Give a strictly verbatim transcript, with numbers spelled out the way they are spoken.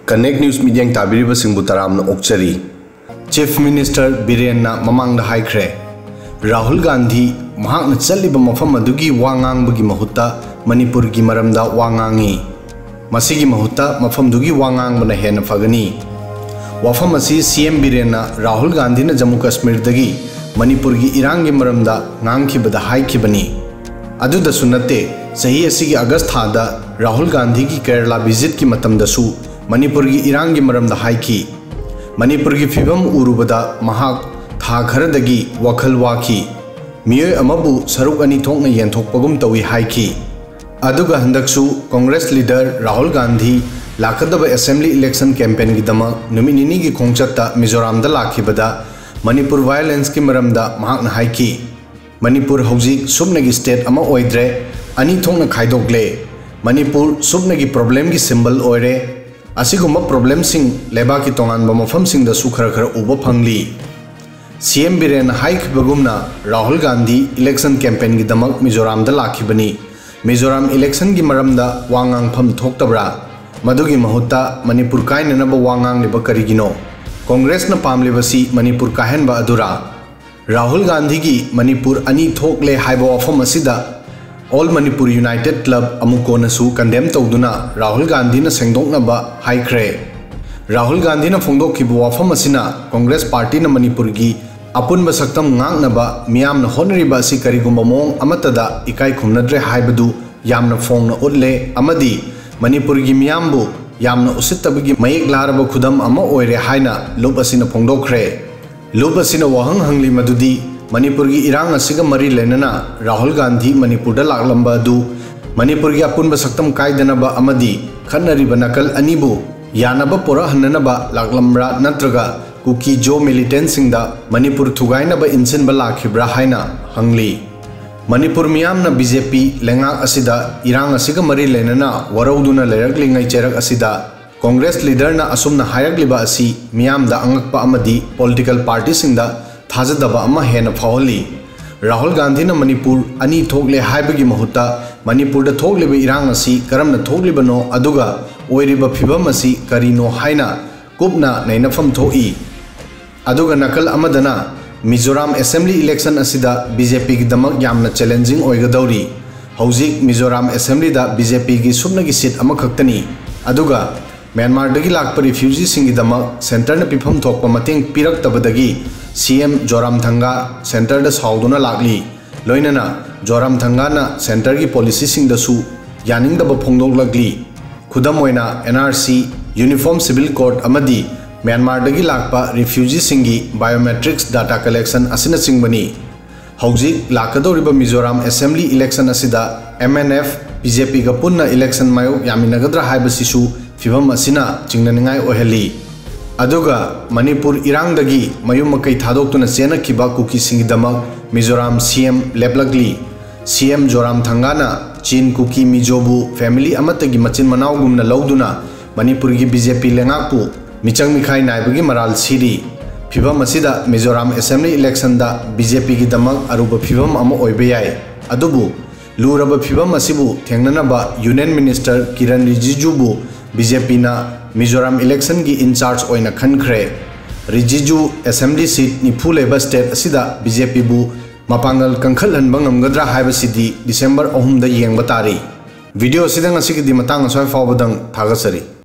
Connect News ꯃꯤꯠꯌꯦꯡ ꯇꯥꯕꯤꯔꯤꯕꯁꯤꯡꯕꯨ ꯇꯔꯥꯝꯅ ꯑꯣꯛꯆꯔꯤ꯫ Chief Minister ꯕꯤꯔꯦꯟꯅ ꯃꯃꯥꯡꯗ ꯍꯥꯏꯈ꯭ꯔꯦ, ꯔꯥꯍꯨꯜ ꯒꯥꯟꯙꯤ ꯃꯍꯥꯛꯅ ꯆꯠꯂꯤꯕ ꯃꯐꯝ ꯑꯗꯨꯒꯤ ꯋꯥ ꯉꯥꯡꯕꯒꯤ ꯃꯍꯨꯠꯇ ꯃꯅꯤꯄꯨꯔꯒꯤ ꯃꯔꯝꯗ ꯋꯥ ꯉꯥꯡꯉꯤ꯫ ꯃꯁꯤꯒꯤ ꯃꯍꯨꯠꯇ ꯃꯐꯝꯗꯨꯒꯤ ꯋꯥ ꯉꯥꯡꯕꯅ ꯍꯦꯟꯅ ꯐꯒꯅꯤ꯫ ꯋꯥꯐꯝ ꯑꯁꯤ ꯁꯤ ꯑꯦꯝ ꯕꯤꯔꯦꯟꯅ ꯔꯥꯍꯨꯜ ꯒꯥꯟꯙꯤꯅ ꯖꯝꯃꯨ ꯀꯥꯁꯃꯤꯔꯗꯒꯤ ꯃꯅꯤꯄꯨꯔꯒꯤ ꯏꯔꯥꯡꯒꯤ ꯃꯔꯝꯗ ꯉꯥꯡꯈꯤꯕꯗ ꯍꯥꯏꯈꯤꯕꯅꯤ꯫ ꯑꯗꯨꯗꯁꯨ ꯅꯠꯇꯦ, ꯆꯍꯤ ꯑꯁꯤꯒꯤ ꯑꯥꯒꯁ ꯊꯥꯗ ꯔꯥꯍꯨꯜ ꯒꯥꯟꯙꯤꯒꯤ ꯀꯦꯔꯂꯥ ꯚꯤꯖꯤꯠꯀꯤ ꯃꯇꯝꯗꯁꯨ ꯃꯅꯤꯄꯨꯔꯒꯤ ꯏꯔꯥꯡꯒꯤ ꯃꯔꯝꯗ ꯍꯥꯏꯈꯤ꯫ ꯃꯅꯤꯄꯨꯔꯒꯤ ꯐꯤꯕꯝ ꯎꯔꯨꯕꯗ ꯃꯍꯥꯛ ꯊꯥ ꯈꯔꯗꯒꯤ ꯋꯥꯈꯜ ꯋꯥꯈꯤ꯫ ꯃꯤꯑꯣꯏ ꯑꯃꯕꯨ ꯁꯔꯨꯛ ꯑꯅꯤ ꯊꯣꯛꯅ ꯌꯦꯟꯊꯣꯛꯄꯒꯨꯝ ꯇꯧꯏ ꯍꯥꯏꯈꯤ꯫ ꯑꯗꯨꯒ ꯍꯟꯗꯛꯁꯨ ꯀꯣꯡꯒ꯭ꯔꯦꯁ ꯂꯤꯗꯔ ꯔꯥꯍꯨꯜ ꯒꯥꯟꯙꯤ ꯂꯥꯛꯀꯗꯕ ꯑꯦꯁꯦꯝꯕ꯭ꯂꯤ ꯏꯂꯦꯛꯁꯟ ꯀꯦꯝꯄꯦꯟꯒꯤꯗꯃꯛ ꯅꯨꯃꯤꯠ ꯅꯤꯅꯤꯒꯤ ꯈꯣꯡꯆꯠꯇ ꯃꯤꯖꯣꯔꯥꯝꯗ ꯂꯥꯛꯈꯤꯕꯗ ꯃꯅꯤꯄꯨꯔ ꯚꯥꯏꯑꯣꯂꯦꯟꯁꯀꯤ ꯃꯔꯝꯗ ꯃꯍꯥꯛꯅ ꯍꯥꯏꯈꯤ, "ꯃꯅꯤꯄꯨꯔ ꯍꯧꯖꯤꯛ ꯁꯨꯞꯅꯒꯤ ꯁ꯭ꯇꯦꯠ ꯑꯃ ꯑꯣꯏꯗ꯭ꯔꯦ, ꯑꯅꯤ ꯊꯣꯛꯅ ꯈꯥꯏꯗꯣꯛꯂꯦ꯫ ꯃꯅꯤꯄꯨꯔ ꯁꯨꯞꯅꯒꯤ ꯄ꯭ꯔꯣꯕ꯭ꯂꯦꯝꯒꯤ ꯁꯤꯝꯕꯜ ꯑꯣꯏꯔꯦ꯫ ꯑꯁꯤꯒꯨꯝꯕ ꯄ꯭ꯔꯣꯕ꯭ꯂꯦꯝꯁꯤꯡ ꯂꯩꯕꯥꯛꯀꯤ ꯇꯣꯉꯥꯟꯕ ꯃꯐꯝꯁꯤꯡꯗꯁꯨ ꯈꯔ ꯈꯔ ꯎꯕ ꯐꯪꯂꯤ"꯫ ꯁꯤ ꯑꯦꯝ ꯕꯤꯔꯦꯟꯅ ꯍꯥꯏꯈꯤꯕꯒꯨꯝꯅ ꯔꯥꯍꯨꯜ ꯒꯥꯟꯙꯤ ꯏꯂꯦꯛꯁꯟ ꯀꯦꯝꯄꯦꯟꯒꯤꯗꯃꯛ ꯃꯤꯖꯣꯔꯥꯝꯗ ꯂꯥꯛꯈꯤꯕꯅꯤ꯫ ꯃꯤꯖꯣꯔꯥꯝ ꯏꯂꯦꯛꯁꯟꯒꯤ ꯃꯔꯝꯗ ꯋꯥ ꯉꯥꯡꯐꯝ ꯊꯣꯛꯇꯕ꯭ꯔꯥ? ꯃꯗꯨꯒꯤ ꯃꯍꯨꯠꯇ ꯃꯅꯤꯄꯨꯔ ꯀꯥꯏꯅꯅꯕ ꯋꯥ ꯉꯥꯡꯂꯤꯕ ꯀꯔꯤꯒꯤꯅꯣ? ꯀꯣꯡꯒ꯭ꯔꯦꯁꯅ ꯄꯥꯝꯂꯤꯕꯁꯤ ꯃꯅꯤꯄꯨꯔ ꯀꯥꯏꯍꯟꯕ ꯑꯗꯨꯔꯥ? ꯔꯥꯍꯨꯜ ꯒꯥꯟꯙꯤꯒꯤ "ꯃꯅꯤꯄꯨꯔ ꯑꯅꯤ ꯊꯣꯛꯂꯦ" ꯍꯥꯏꯕ ꯋꯥꯐꯝ ꯑꯁꯤꯗ All Manipur United Club, ꯑꯃꯨꯀꯣꯅꯁꯨ condemn ꯇꯧꯗꯨꯅ ꯔꯥꯍꯨꯜ ꯒꯥꯟꯙꯤꯅ ꯁꯦꯡꯗꯣꯛꯅꯕ ꯍꯥꯏꯈ꯭ꯔꯦ꯫ ꯔꯥꯍꯨꯜ ꯒꯥꯟꯙꯤꯅ ꯐꯣꯡꯗꯣꯛꯈꯤꯕ ꯋꯥꯐꯝ ꯑꯁꯤꯅ ꯀꯣꯡꯒ꯭ꯔꯦꯁ ꯄꯥꯔꯇꯤꯅ ꯃꯅꯤꯄꯨꯔꯒꯤ ꯑꯄꯨꯟꯕ ꯁꯛꯇꯝ ꯉꯥꯛꯅꯕ ꯃꯤꯌꯥꯝꯅ ꯍꯣꯠꯅꯔꯤꯕ ꯑꯁꯤ ꯀꯔꯤꯒꯨꯝꯕ ꯃꯑꯣꯡ ꯑꯃꯠꯇꯗ ꯏꯀꯥꯏ ꯈꯨꯝꯅꯗ꯭ꯔꯦ ꯍꯥꯏꯕꯗꯨ ꯌꯥꯝꯅ ꯐꯣꯡꯅ ꯎꯠꯂꯦ ꯑꯃꯗꯤ ꯃꯅꯤꯄꯨꯔꯒꯤ ꯃꯤꯌꯥꯝꯕꯨ ꯌꯥꯝꯅ ꯎꯁꯤꯠꯇꯕꯒꯤ ꯃꯌꯦꯛ ꯂꯥꯔꯕ ꯈꯨꯗꯝ ꯑꯃ ꯑꯣꯏꯔꯦ ꯍꯥꯏꯅ ꯂꯨꯞ ꯑꯁꯤꯅ ꯐꯣꯡꯗꯣꯛꯈ꯭ꯔꯦ꯫ ꯂꯨꯞ ꯑꯁꯤꯅ ꯋꯥꯍꯪ ꯍꯪꯂꯤ ꯃꯗꯨꯗꯤ ꯃꯅꯤꯄꯨꯔꯒꯤ ꯏꯔꯥꯡ ꯑꯁꯤꯒ ꯃꯔꯤ ꯂꯩꯅꯅ ꯔꯥꯍꯨꯜ ꯒꯥꯟꯙꯤ ꯃꯅꯤꯄꯨꯔꯗ ꯂꯥꯛꯂꯝꯕ ꯑꯗꯨ ꯃꯅꯤꯄꯨꯔꯒꯤ ꯑꯄꯨꯟꯕ ꯁꯛꯇꯝ ꯀꯥꯏꯗꯅꯕ ꯑꯃꯗꯤ ꯈꯠꯅꯔꯤꯕ ꯅꯥꯀꯜ ꯑꯅꯤꯕꯨ ꯌꯥꯅꯕ ꯄꯣꯔꯛꯍꯟꯅꯅꯕ ꯂꯥꯛꯂꯝꯕ꯭ꯔꯥ ꯅꯠꯇ꯭ꯔꯒ ꯀꯨꯀꯤ ꯖꯣ ꯃꯤꯂꯤꯇꯦꯟꯠꯁꯤꯡꯗ ꯃꯅꯤꯄꯨꯔ ꯊꯨꯒꯥꯏꯅꯕ ꯏꯟꯁꯤꯟꯕ ꯂꯥꯛꯈꯤꯕ꯭ꯔꯥ ꯍꯥꯏꯅ ꯍꯪꯂꯤ꯫ ꯃꯅꯤꯄꯨꯔ ꯃꯤꯌꯥꯝꯅ ꯕꯤ ꯖꯦ ꯄꯤ ꯂꯩꯉꯥꯛ ꯑꯁꯤꯗ ꯏꯔꯥꯡ ꯑꯁꯤꯒ ꯃꯔꯤ ꯂꯩꯅꯅ ꯋꯥꯔꯧꯗꯨꯅ ꯂꯩꯔꯛꯂꯤꯉꯩ ꯆꯩꯔꯛ ꯑꯁꯤꯗ ꯀꯣꯡꯒ꯭ꯔꯦꯁ ꯂꯤꯗꯔꯅ ꯑꯁꯨꯝꯅ ꯍꯥꯏꯔꯛꯂꯤꯕ ꯑꯁꯤ ꯃꯤꯌꯥꯝꯗ ꯑꯉꯛꯄ ꯑꯃꯗꯤ ꯄꯣꯂꯤꯇꯤꯀꯦꯜ ꯄꯥꯔꯇꯤꯁꯤꯡꯗ ꯊꯥꯖꯗꯕ ꯑꯃ ꯍꯦꯟꯅ ꯐꯥꯎꯍꯜꯂꯤ꯫ ꯔꯥꯍꯨꯜ ꯒꯥꯟꯙꯤꯅ "ꯃꯅꯤꯄꯨꯔ ꯑꯅꯤ ꯊꯣꯛꯂꯦ" ꯍꯥꯏꯕꯒꯤ ꯃꯍꯨꯠꯇ ꯃꯅꯤꯄꯨꯔꯗ ꯊꯣꯛꯂꯤꯕ ꯏꯔꯥꯡ ꯑꯁꯤ ꯀꯔꯝꯅ ꯊꯣꯛꯂꯤꯕꯅꯣ, ꯑꯗꯨꯒ ꯑꯣꯏꯔꯤꯕ ꯐꯤꯕꯝ ꯑꯁꯤ ꯀꯔꯤꯅꯣ ꯍꯥꯏꯅ ꯀꯨꯞꯅ ꯅꯩꯅꯐꯝ ꯊꯣꯛꯏ꯫ ꯑꯗꯨꯒ ꯅꯥꯀꯜ ꯑꯃꯗꯅ ꯃꯤꯖꯣꯔꯥꯝ assembly election ꯑꯁꯤꯗ BJPꯒꯤꯗꯃꯛ ꯌꯥꯝꯅ challenging ꯑꯣꯏꯒꯗꯧꯔꯤ꯫ ꯍꯧꯖꯤꯛ ꯃꯤꯖꯣꯔꯥꯝ assemblyꯗ BJPꯒꯤ ꯁꯨꯞꯅꯒꯤ seat ꯑꯃꯈꯛꯇꯅꯤ꯫ ꯑꯗꯨꯒ ꯃ꯭ꯌꯥꯟꯃꯥꯔꯗꯒꯤ ꯂꯥꯛꯄ refugeeꯁꯤꯡꯒꯤꯗꯃꯛ centreꯅ ꯄꯤꯐꯝ ꯊꯣꯛꯄ ꯃꯇꯦꯡ ꯄꯤꯔꯛꯇꯕꯗꯒꯤ CM ꯖꯣꯔꯥꯝꯊꯪꯒꯥ centreꯗ ꯁꯥꯎꯗꯨꯅ ꯂꯥꯛꯂꯤ꯫ ꯂꯣꯏꯅꯅ ꯖꯣꯔꯥꯝꯊꯪꯒꯥꯅ centreꯒꯤ policyꯁꯤꯡꯗꯁꯨ ꯌꯥꯅꯤꯡꯗꯕ ꯐꯣꯡꯗꯣꯛꯂꯛꯂꯤ꯫ ꯈꯨꯗꯝ ꯑꯣꯏꯅ NRC, Uniform Civil Code ꯑꯃꯗꯤ ꯃ꯭ꯌꯥꯟꯃꯥꯔꯗꯒꯤ ꯂꯥꯛꯄ refugeeꯁꯤꯡꯒꯤ biometrics data collection ꯑꯁꯤꯅꯆꯤꯡꯕꯅꯤ꯫ ꯍꯧꯖꯤꯛ ꯂꯥꯛꯀꯗꯧꯔꯤꯕ ꯃꯤꯖꯣꯔꯥꯝ assembly election ꯑꯁꯤꯗ MNF, BJPꯒ ꯄꯨꯟꯅ election ꯃꯥꯌꯣꯛ ꯌꯥꯃꯤꯟꯅꯒꯗ꯭ꯔꯥ ꯍꯥꯏꯕꯁꯤꯁꯨ ꯐꯤꯕꯝ ꯑꯁꯤꯅ ꯆꯤꯡꯅꯅꯤꯡꯉꯥꯏ ꯑꯣꯏꯍꯜꯂꯤ꯫ ꯑꯗꯨꯒ ꯃꯅꯤꯄꯨꯔ ꯏꯔꯥꯡꯗꯒꯤ ꯃꯌꯨꯝ ꯃꯀꯩ ꯊꯥꯗꯣꯛꯇꯨꯅ ꯆꯦꯟꯅꯈꯤꯕ ꯀꯨꯀꯤꯁꯤꯡꯒꯤꯗꯃꯛ ꯃꯤꯖꯣꯔꯥꯝ CM ꯂꯦꯞꯂꯛꯂꯤ꯫ CM ꯖꯣꯔꯥꯝꯊꯪꯒꯥꯅ ꯆꯤꯟ ꯀꯨꯀꯤ ꯃꯤꯖꯣꯕꯨ family ꯑꯃꯠꯇꯒꯤ ꯃꯆꯤꯟ ꯃꯅꯥꯎꯒꯨꯝꯅ ꯂꯧꯗꯨꯅ ꯃꯅꯤꯄꯨꯔꯒꯤ BJP ꯂꯩꯉꯥꯛꯄꯨ ꯃꯤꯆꯪ ꯃꯤꯈꯥꯏ ꯅꯥꯏꯕꯒꯤ ꯃꯔꯥꯜ ꯁꯤꯔꯤ꯫ ꯐꯤꯕꯝ ꯑꯁꯤꯗ ꯃꯤꯖꯣꯔꯥꯝ assembly electionꯗ BJPꯒꯤꯗꯃꯛ ꯑꯔꯨꯕ ꯐꯤꯕꯝ ꯑꯃ ꯑꯣꯏꯕ ꯌꯥꯏ꯫ ꯑꯗꯨꯕꯨ ꯂꯨꯔꯕ ꯐꯤꯕꯝ ꯑꯁꯤꯕꯨ ꯊꯦꯡꯅꯅꯕ Union Minister Kiran ꯔꯤꯖꯤꯖꯨꯕꯨ BJPꯅ Mizoram electionꯒꯤ in charge ꯑꯣꯏꯅ ꯈꯟꯈ꯭ꯔꯦ꯫ ꯔꯤꯖꯤꯖꯨ assembly seat ꯅꯤꯐꯨ ꯂꯩꯕ state ꯑꯁꯤꯗ BJPꯕꯨ ꯃꯄꯥꯡꯒꯜ ꯀꯟꯈꯠꯍꯟꯕ ꯉꯝꯒꯗ꯭ꯔꯥ ꯍꯥꯏꯕꯁꯤꯗꯤ December ꯑꯍꯨꯝꯗ ꯌꯦꯡꯕ ꯇꯥꯔꯤ꯫ Video ꯑꯁꯤꯗ ꯉꯁꯤꯒꯤꯗꯤ ꯃꯇꯥꯡ ꯑꯁ꯭ꯋꯥꯏ ꯐꯥꯎꯕꯗꯪ꯫ ꯊꯥꯒꯠꯆꯔꯤ꯫